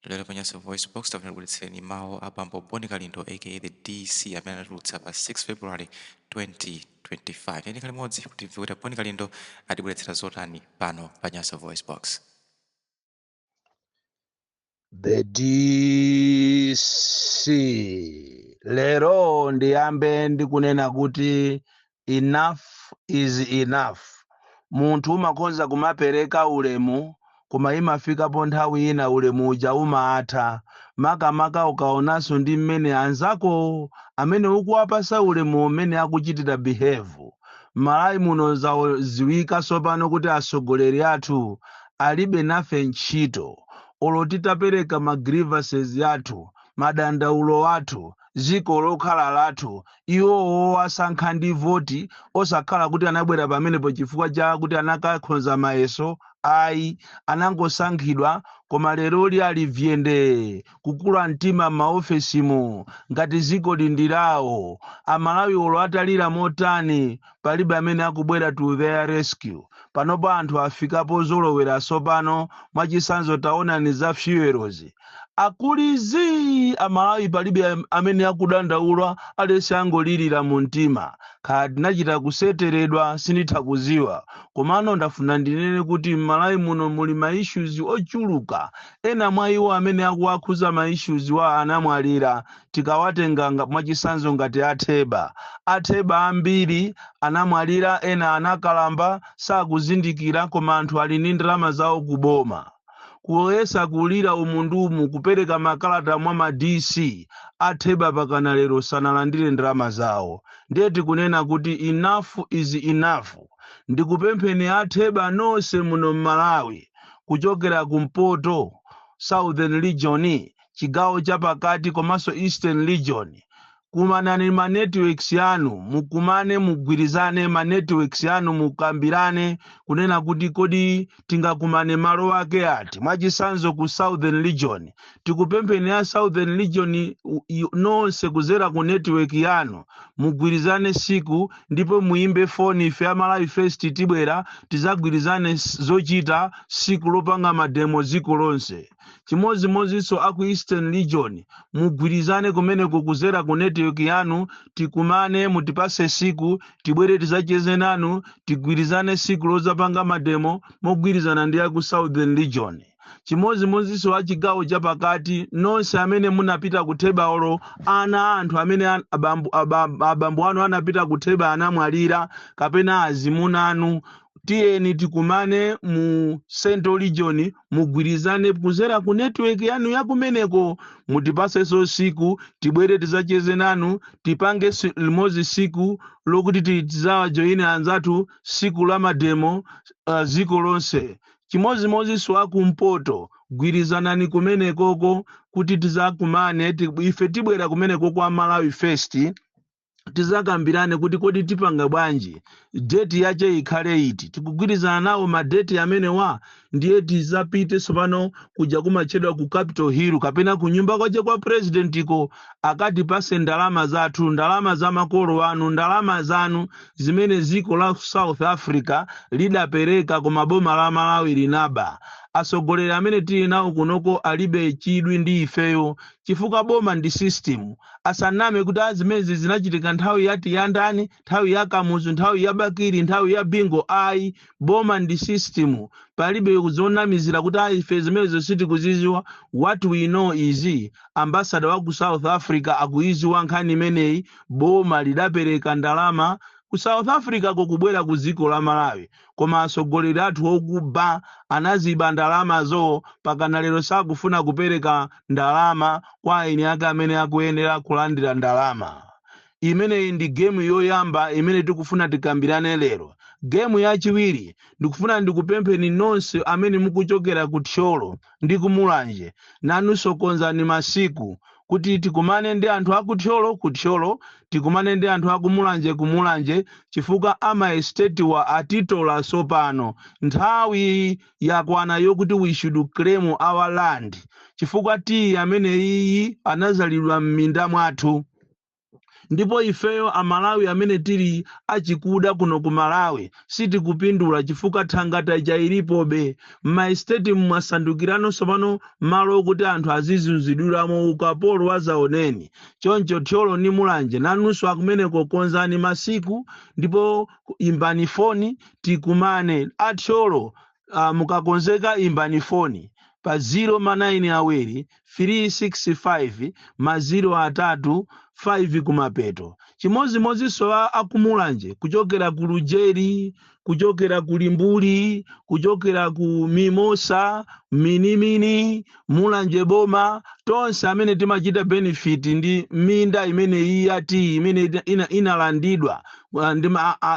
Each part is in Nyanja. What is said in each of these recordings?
Lero pa Nyasa VoiceBox takubweretserani mawu a bambo Bon Kalindo, aka the DC, amene anatulutsa pa 6 February 2025. Tiyeni limodzi kuti timve kuti Bon Kalindo atibweretsera zotani pano pa Nyasa VoiceBox. The DC, lero ndiyambe ndikunena kuti enough is enough. Munthu umakhoza kumapereka ulemu, koma imafikapo nthawi ina ulemu uja umatha, makamaka ukaonanso ndi mmene anzako amene ukuwapasa ulemu umene akuchitira behave. Malawi muno zaziwika tsopano kuti atsogoleri athu alibe nafe ntchito. Olo titapereka ma grievances athu, madandaulo athu, dziko lokhala lathu, iwowo asankha ndi voti, osakhala kuti anabwera pamenepo chifukwa cha kuti anakakhonza mayeso, ayi, anangosankhidwa. Koma leroli ali vyende, kukula mtima m'maofesimu ngati dziko lindilawo. Amalawi olo atalira motani, palibe amene akubwera to their rescue. Panopo anthu afikapo zolowera tsopano. Mwachitsanzo, taonani za fuels akulizi. Amalawi palibe amene akudandaula, alesi angolirira mu mtima. Kaya tinachita kuseteredwa, sinditha kuziwa. Komano ndafuna ndinene kuti m'Malawi muno muli ma issues ochuluka. Ena mwa iwo amene akuwakhuza ma issues wa anamwalira. Tikawatenga mwachitsanzo ngati atheba, atheba ambiri anamwalira, ena anakalamba, sakuzindikira, koma anthu ali ndi ndalama zawo kuboma. Kuyesa kulira umundumu, kupereka makalata mwa ma DC, atheba pakana lero sanalandire ndalama zawo. Ndiye tikunena kuti enough is enough. Ndikupempheni atheba nonse muno m'Malawi, kuchokera kumpoto, Southern Region, chigawo chapakati komanso Eastern Region, kumanani ma networks yanu, mukumane, mugwirizane ma networks yanu, mukambirane kunena kuti kodi tingakumane malo ake ati? Mwachitsanzo, ku Southern Region, tikupempheni ya Southern Region nonse kuzera ku network yanu, mugwirizane siku ndipo muimbe foni. Ife a Malawi First tibwera tizagwirizane zochita siku lopanga ma demo dziko lonse. Chimodzimodzinso aku Eastern Region, mugwirizane kumeneko kuzera ku network yanu, tikumane, mutipase siku, tibwere tizacheze nanu, tigwirizane siku lozapanga ma demo mogwirizana ndi aku Southern Region. Chimodzimodzinso a chigawo chapakati, nonse amene munapita kutheba, olo ana anthu amene abambo anu anapita kutheba, anamwalira, kapena azimuna anu, tiyeni tikumane mu Central Region, mugwirizane kuzera ku network yanu yakumeneko, mutipasenso siku, tibwere tizacheze nanu, tipange limodzi siku lokuti tizawajoyine anzathu siku la ma demo dziko lonse. Chimodzimodzinso akumpoto, gwirizanani kumenekoko kuti tizakumane. Ife tibwera kumeneko kwa Malawi First, tizakambirane kuti kodi tipanga bwanji, date yache ikhale iti. Tikugwirizana nawo ma date amenewa, ndiye tizapite tsopano kuja kumatchedwa ku Capitol Hill kapena ku nyumba kwache kwa presidentiko, akatipase ndalama zathu, ndalama za makolo anu, ndalama zanu zimene dziko la South Africa lidapereka, koma boma la Malawi linaba. Atsogoleri amene tili nawo kunoko alibe chidwi ndi ifeyo, chifukwa boma ndi system. Asaname kuti azimezi zinachitika nthawi yati ya ndani, nthawi ya Kamuzu, nthawi ya Bakili, nthawi ya Bingo. Ayi, boma ndi system, palibe zonamizira kuti ayi, ife zimenezo sitikuziziwa. What we know is ambassador wa ku South Africa akuiziwa nkhani imeneyi. Boma lidapereka ndalama ku South Africa kokubwera ku dziko la Malawi, koma atsogoleri athu okuba anaziba ndalamazo. Pakana lero sakufuna kupereka ndalama kwa eni ake amene akuyenera kulandira ndalama. Imeneyi ndi game yoyamba imene tikufuna tikambirane lero. Game yachiwiri, ndikufuna ndikupempheni nonse amene mukuchokera ku Thyolo ndi kumulanje, nanunso konzani masiku kuti tikumane ndi anthu akuthyolo kuthyolo, tikumane ndi anthu akumulanje kumulanje, chifukwa ama estate wa atitola. Sopano nthawi yakwana yokuti we should claim our land, chifukwa tiyi amene iyi anazalidwa m'minda mwathu. Ndipo ifeyo Amalawi amene tili achikuda kuno ku Malawi sitikupindula, chifukwa thangata ija ilipobe. M'maestate mwasandukiranso pano malo okuti anthu azizunzidwiramo ukapolo wa zaoneni. Choncho Thyolo ndi Mulanje, nanunso akumeneko, konzani masiku ndipo imbani foni tikumane. Athyolo, mukakonzeka imbani foni pa 0 ma 9 awiri 365 ma 0 atatu 5 kumapeto. Chimodzimodzinso akumulanje, kuchokera ku Lujeri, kuchokera ku Limbuli, kuchokera ku Mimosa, Minimini, Mulanje boma, tonse amene timachita benefit ndi minda imene iyati imene inalandidwa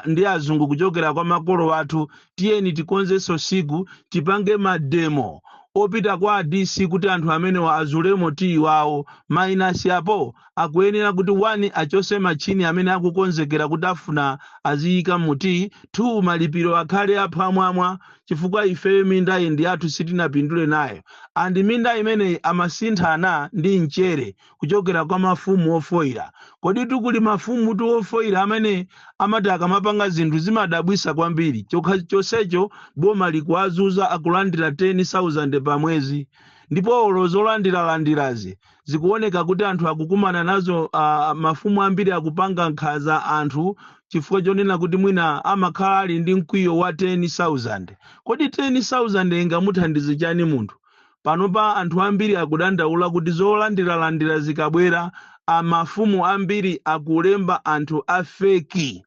ndi azungu kuchokera kwa makolo athu, tiyeni tikonzenso siku, tipange mademo opita kwa DC kuti anthu amenewa azulemo tiyi wawo. Minus apo akuyenera kuti 1 achose machini amene akukonzekera kuti afuna aziyika muti, 2 malipiro akhale aphwamwamwa, chifukwa ifeyo minda iyi ndi athu, sitinapindule nayo. And minda imeneyi amasinthana ndi mchere kuchokera kwa mafumu ofoira. Kodi tikuli mafumu tu ofoira amene amati akamapanga zinthu zimadabwisa kwambiri. Chokha chonsecho boma likuwazuza, akulandira 10,000 pa mwezi, ndipo olo zolandiralandirazi zikuoneka kuti anthu akukumana nazo. Mafumu ambiri akupanga nkhanza anthu chifukwa chonena kuti mwina amakhala ali ndi mkwiyo wa 10,000. Kodi 10,000 ingamuthandize chani munthu? Panopa anthu ambiri akudandaula kuti zolandiralandira zikabwera, amafumu ambiri akulemba anthu a fake.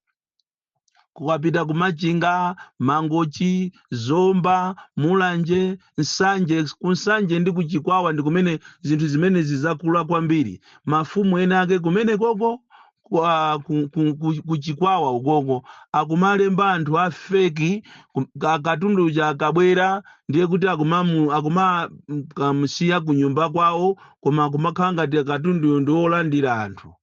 Kukapita kumachinga, Mangochi, Zomba, Mulanje, Nsanje, kunsanje ndi kuchikwawa ndi kumene zinthu zimenezi zakula kwambiri. Mafumu ena ake kumene koko kuchikwawa ukoko akumalemba anthu a fake. Katundu uja akabwera ndiye kuti akumakamsiya ku nyumba kwawo, koma akumakhala ngati katunduyo ndi wolandira anthu.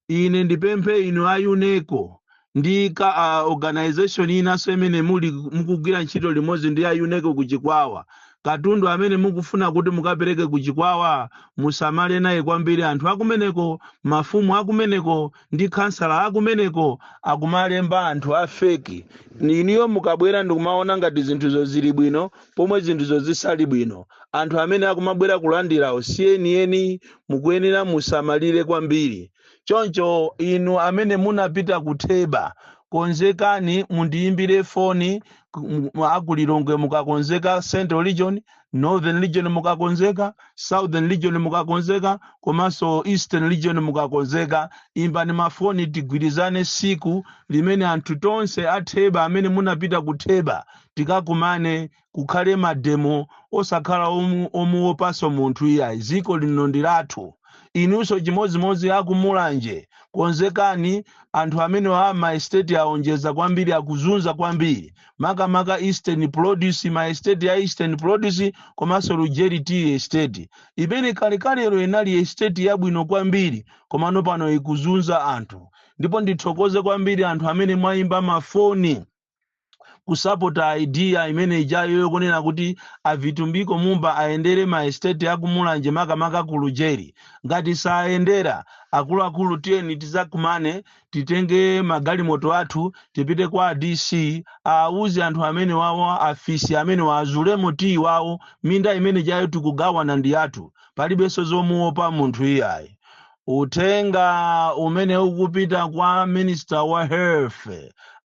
Ine ndipemphe inu a UNESCO ndi ka organization inanso imene muli mukugwira ntchito limodzi ndi a UNESCO kuchikwawa, katundu amene mukufuna kuti mukapereke kuchikwawa musamale naye kwambiri. Anthu akumeneko, mafumu akumeneko ndi kansala akumeneko akumalemba anthu a fake. Iniyo mukabwera ndikumaona ngati zinthuzo zili bwino, pomwe zinthuzo zisali bwino. Anthu amene akumabwera kulandirawo sienieni, mukuyenera musamalire kwambiri. Choncho inu amene munapita kutheba, konzekani, mundiyimbire foni. Akulilongwe mukakonzeka, Central Region, Northern Region mukakonzeka, Southern Region mukakonzeka, komanso Eastern Region mukakonzeka, imbani mafoni tigwirizane siku limene anthu tonse atheba amene munapita kutheba tikakumane, kukhale mademo, osakhala omuopanso munthu iyayi. Dziko lino ndi lathu. Inunso chimodzimodzi akumulanje, konzekani. Anthu amene a maestate aonjeza kwambiri, akuzunza kwambiri, makamaka Eastern Produce, maestate ya Eastern Produce komanso Lujeri Tea Estate imene kalekalero inali estate yabwino kwambiri, komano pano ikuzunza anthu. Ndipo ndithokoze kwambiri anthu amene mwayimba mafoni kusapota idea imene ijayo yokunena kuti aVitumbiko Mumba ayendere maestate akumulanje, makamaka ku Lujeri. Ngati sayendera, akuluakulu, tiyeni tizakumane, titenge magalimoto athu tipite kwa DC, awuze anthu amene wawo afisi amene waazulemo tiyi wawo. Minda imene jayo tikugawana ndi athu, palibenso zomuopa munthu iyayi. Uthenga umene ukupita kwa Minister wa Health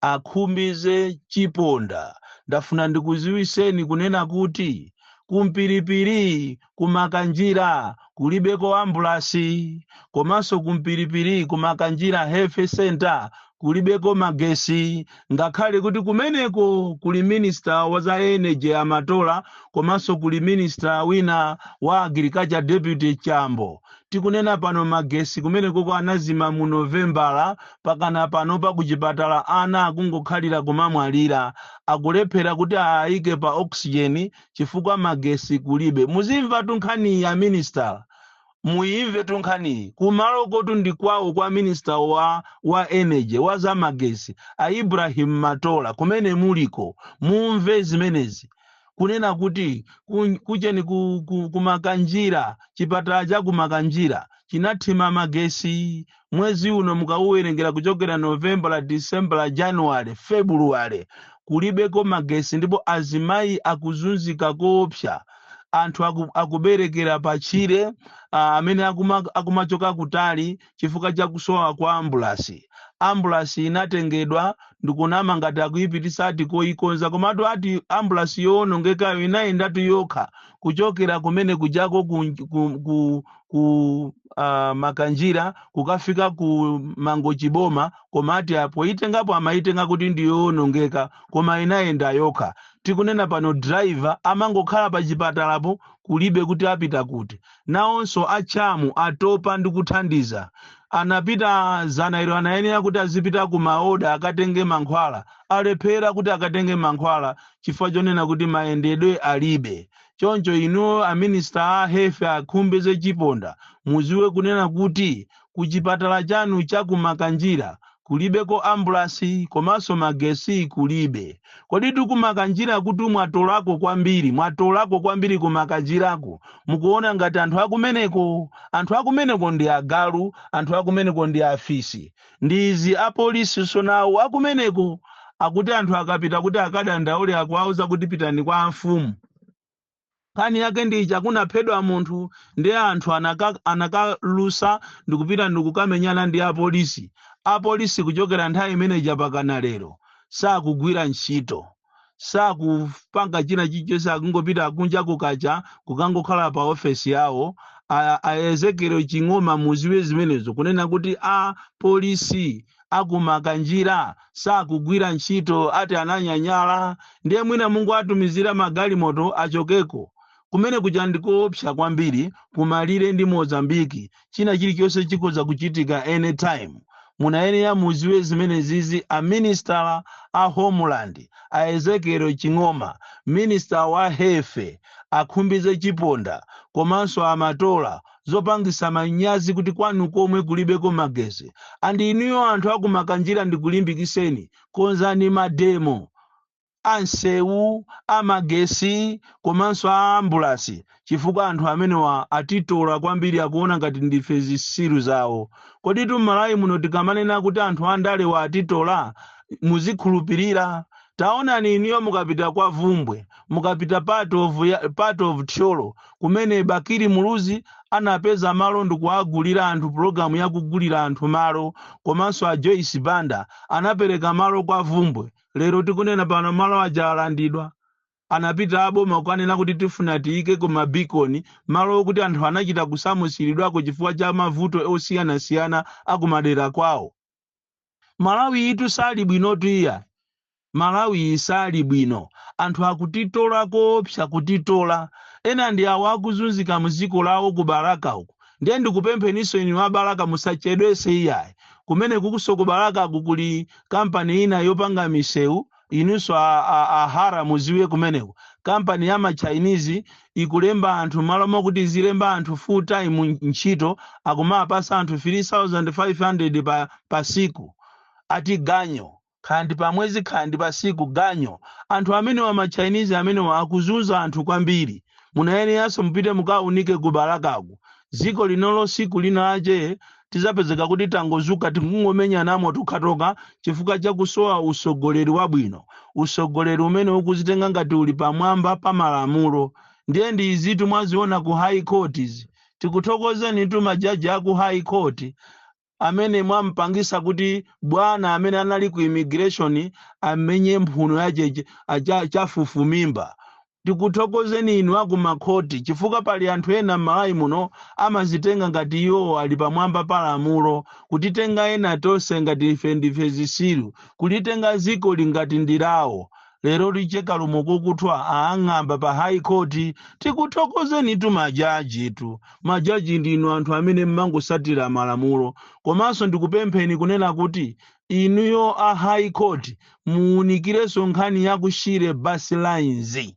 Akhumbize Chiponda, ndafuna ndikuziwiseni kunena kuti kumpiripiri kumakanjira kulibeko ambulasi, komanso kumpiripiri kumakanjira health center kulibeko magesi, ngakhale kuti kumeneko kuli Minister wa za Energy Amatola, komanso kuli Minister wina wa Agriculture, Deputy Chambo. Tikunena pano magesi kumenekoko anazima mu Novembala pakana pano. Pa kuchipatala ana akungokhalira kumamwalira, akulephera kuti ayike pa oxygen chifukwa magesi kulibe. Muzimva tunkhani ya Minister, muimve tunkhaniyi. Kumalo kotu ndi kwawo kwa Minister wa Energy, wa zamagesi, a Ibrahim Matola, kumene muliko mumve zimenezi. Kunena kuti kucheni kumakanjira, chipatala cha kumakanjira chinathima magesi mwezi uno. Mukauwerengera kuchokera November, December, January, February, kulibeko magesi, ndipo azimayi akuzunzika koopsa. Anthu akuberekera pachire, amene akumachoka kutali chifukwa cha kusowa kwa ambulasi. Ambulasi inatengedwa ndikunama ngati akuyipitisa, ati koyikonza, komatu ati ambulasi yowonongekayo inayendatu yokha kuchokera kumene kujako ku Makanjira kukafika ku Mangochi boma. Koma ati apo itengapo amayitenga kuti ndiyowonongeka, koma inayenda yokha. Tikunena pano, driver amangokhala pa chipatalapo, kulibe kuti apita kuti. Nawonso achamu atopa ndi kuthandiza. Anapita zana ilo, anayenera kuti azipita ku maoda akatenge mankhwala, alephera kuti akatenge mankhwala chifukwa chonena kuti mayendedwe alibe. Choncho inuyo a minister a health, a Khumbize Chiponda, muziwe kunena kuti kuchipatala chanu cha kumakanjira kulibeko ambulasi, komanso magesi kulibe. Kodi tikumakanjira kuti mwatolako kwambiri, mwatolako kwambiri kumakanjirako. Mukuona ngati anthu akumeneko, anthu akumeneko ndi agalu, anthu akumeneko ndi afisi. Ndi izi apolisi nawo akumeneko akuti anthu akapita kuti akadandaule, akuwauza kuti pitani kwa mfumu. Nkhani yake ndi chakunaphedwa munthu, ndi anthu anakalusa ndikupita ndikukamenyana ndi apolisi. Apolisi kuchokera nthawi imeneja pakana lero sakugwira ntchito, sakupanga china chilichonse, akungopita kunja kukacha kukangokhala pa ofesi yawo. A Ezekiel Ching'oma, muziwe zimenezo, kunena kuti a polisi akumakanjira sakugwira ntchito, ati ananyanyala. Ndiye mwina Mungu atumizira magalimoto achokeko kumene kuja. Ndikoopsa kwambiri kumalire ndi Mozambiki, china chilichonse chikhoza kuchitika anytime. Munayenera muziwe zimene zizi, a minister a homeland a Ezekiel Ching'oma, minister wa health a Khumbize Chiponda, komanso amatola. Zopangisa manyazi kuti kwanu komwe kulibeko magesi. Andi inuyo anthu akumakanjira, ndikulimbikiseni, konzani ma demo ansewu, amagesi komanso a ambulasi, chifukwa anthu amenewa atitola kwambiri, akuona ngati ndife zisilu zawo. Kodi tum'Malawi muno tikamanena kuti anthu andalewa atitola, muzikhulupirira? Taonani iniyo, mukapita kwa Vumbwe, mukapita part of Thyolo kumene Bakili Muluzi anapeza malo ndikuagulira anthu, pulogalamu yakugulira anthu malo, komanso a Joyce Banda anapereka malo kwa Vumbwe. Lero tikunena pano, malo aja alandidwa. Anapita aboma kukanena kuti tifuna tiyike ku mabikoni, malo okuti anthu anachita kusamutsiridwako chifukwa cha mavuto osiyanasiyana akumadera kwawo. Malawi itu sali bwinotu iya, Malawi sali bwino. Anthu akutitola koopsa, kutitola. Ena ndi awo akuzunzika mdziko lawo ku Balaka uku. Ndiye ndikupempheninso inu a Balaka, musachedwese iyayi. Kumene kukuso ku Balakaku kuli kampani ina yopanga misewu. Inunso a Hara, muziwe kumeneko kampani ya ma Chinese ikulemba anthu. Malo mokuti zilemba anthu full time ntchito, akumapasa anthu 3500 pa siku, ati ganyo, khandi pa mwezi, khandi pa siku, ganyo. Anthu amenewa, ma Chinese amenewa, akuzunza anthu kwambiri. Munayeneranso mupite mukaunike ku Balakaku. Dziko linolo siku lina lache tizapezeka kuti tangozuka tikungomenyanamo tokhatoka chifukwa chakusowa usogoleri wabwino, usogoleri umene ukuzitenga ngati uli pamwamba pa malamulo. Ndiye ndi izitu mwaziona ku high court izi. Tikuthokozeni tu majaji aku high court amene mwampangisa kuti bwana amene anali ku immigration amenye mphuno yache chafufumimba. Tikuthokozeni inu aku makhoti, chifukwa pali anthu ena m'Malawi muno amazitenga ngati iwo ali pamwamba pa lamulo, kutitenga ena tonse ngati ife ndife zisilu, kulitenga dziko lingati ndilawo. Lero licheka lumo kokuthwa aang'amba pa high court. Tikuthokozeni tu majaji tu. Majaji ndinu anthu amene mmangosatira malamulo. Komanso ndikupempheni kunena kuti inuyo a high court muwunikirenso nkhani ya ku Shire Bus Lines.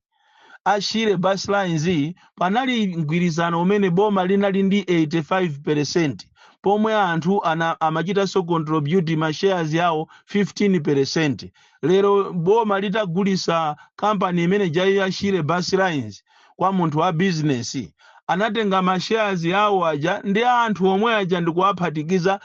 A Shire Bus Lines, panali mgwirizano umene boma linali ndi 85. Pomwe anthu amachitanso contribute ma shares yawo 15%. Lero boma litagulisa kampani imene ya Shire Bus Lines kwa munthu wa business, anatenga ma shares yawo aja ndi anthu omwe aja ndikuwaphatikiza,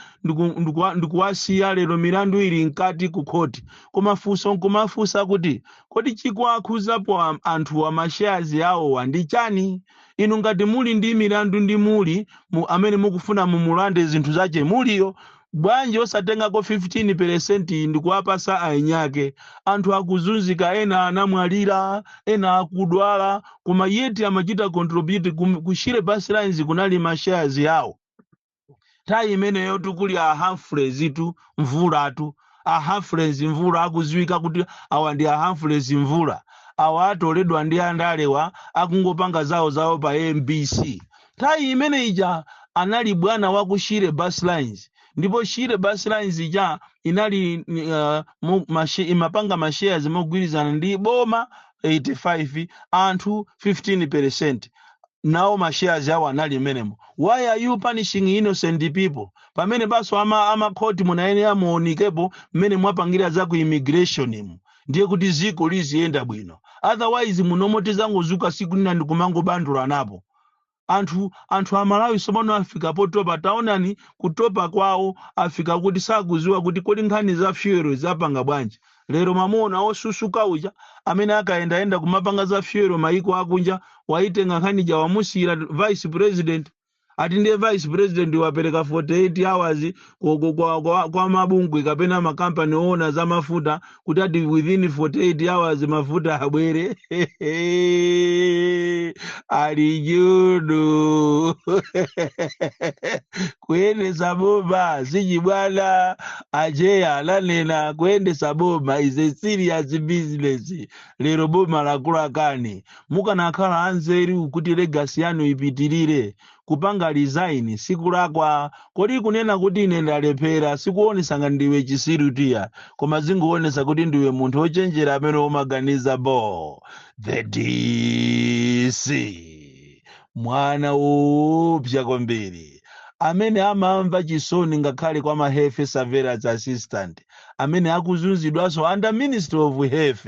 ndikuwasiya. Lero milandu ili mkati ku khoti. Koma funso nkumafunsa kuti, kodi chikuwakhuzapo anthu a ma shares yawowa ndi chani? Inu ngati muli ndi milandu ndi muli amene mukufuna mumulande zinthu zache muliyo, bwanji osatengako 15% ndikuwapasa ainyake? Anthu akuzunzika, ena anamwalira, ena akudwala, koma yet amachita contribute ku Shire Bus Lines, kunali ma shares yawo. Nthawi imeneyo tikuli a Humphreys tu Mvulatu, a Humphreys Mvula akuziwika kuti awa ndi a Humphreys Mvula, awa atoledwa ndi andalewa, akungopanga zawo zawo pa MBC. Nthawi imene ija anali bwana wa ku Shire Bus Lines, ndipo Shire Bus Lines ija inali imapanga ma shares mogwirizana ndi boma 85, anthu 15%. Nawo ma shares awo anali menemo. Why are you punishing innocent people? Pamene baso amakhoti munayenera muonikepo mmene mwapangira za ku immigration mu, ndiye kuti ziko liziyenda bwino. Otherwise munomo tizangozuka siku lina ndikumangobandula napo anthu. Anthu Amalawi tsopano afika potopa. Taonani kutopa kwawo, afika kuti sakuziwa kuti kodi nkhani za fuel zapanga bwanji. Lero mamuona osusuka uja amene akayendayenda kumapanga za fuel maiko akunja, waitenga nkhani ja, wamusiyira vice president. Ati ndiye vice president wapereka 48 hours kwa mabungwe kapena makampani oona za mafuta kuti ati within 48 hours mafuta abwere. Ali judu kuyendesa boma sichibwana. Acheya ananena, kuyendesa boma is a serious business. Lero boma lakulakani. Mukanakhala anzeru kuti legacy yanu ipitirire, kupanga resign sikulakwa. Kodi kunena kuti ine ndalephera sikuonesa nga ndiwe chisiru tiya, koma zingoonesa kuti ndiwe munthu wochenjera amene umaganiza bo. The DC, mwana woopsa kwambiri amene amamva chisoni ngakhale kwa ma health surveillance assistant amene akuzunzidwanso under Ministry of Health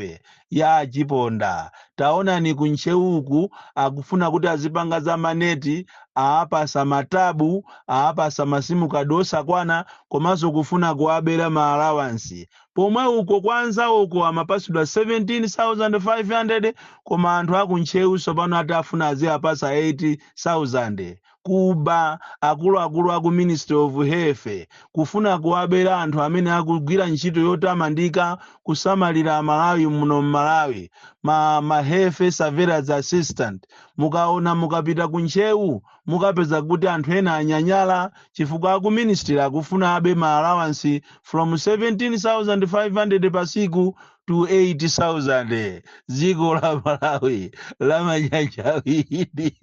ya Chiponda. Taonani kuntcheuku, akufuna kuti azipanga za maneti, aapasa ma tab, aapasa ma SIM card osakwana, komanso kufuna kuwabera ma allowance. Pomwe uko kwanza uko amapasidwa 17,500, koma anthu akuntcheu tsopano ati afuna aziyapasa 8000. Kuba, akuluakulu aku Ministry of Health kufuna kuwabera anthu amene akugwira ntchito yotamandika kusamalira Amalawi muno mMalawi, ma health surveillance assistant. Mukaona, mukapita ku Ntcheu, mukapeza kuti anthu ena anyanyala chifukwa aku ministry akufuna abe ma allowance from 17,500 pasiku to 8000. Dziko la Malawi la manyanjawidi.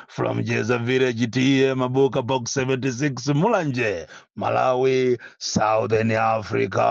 From Jeza Village, T/A Mabuka, Box 76, Mulanje, Malawi, Southern Africa.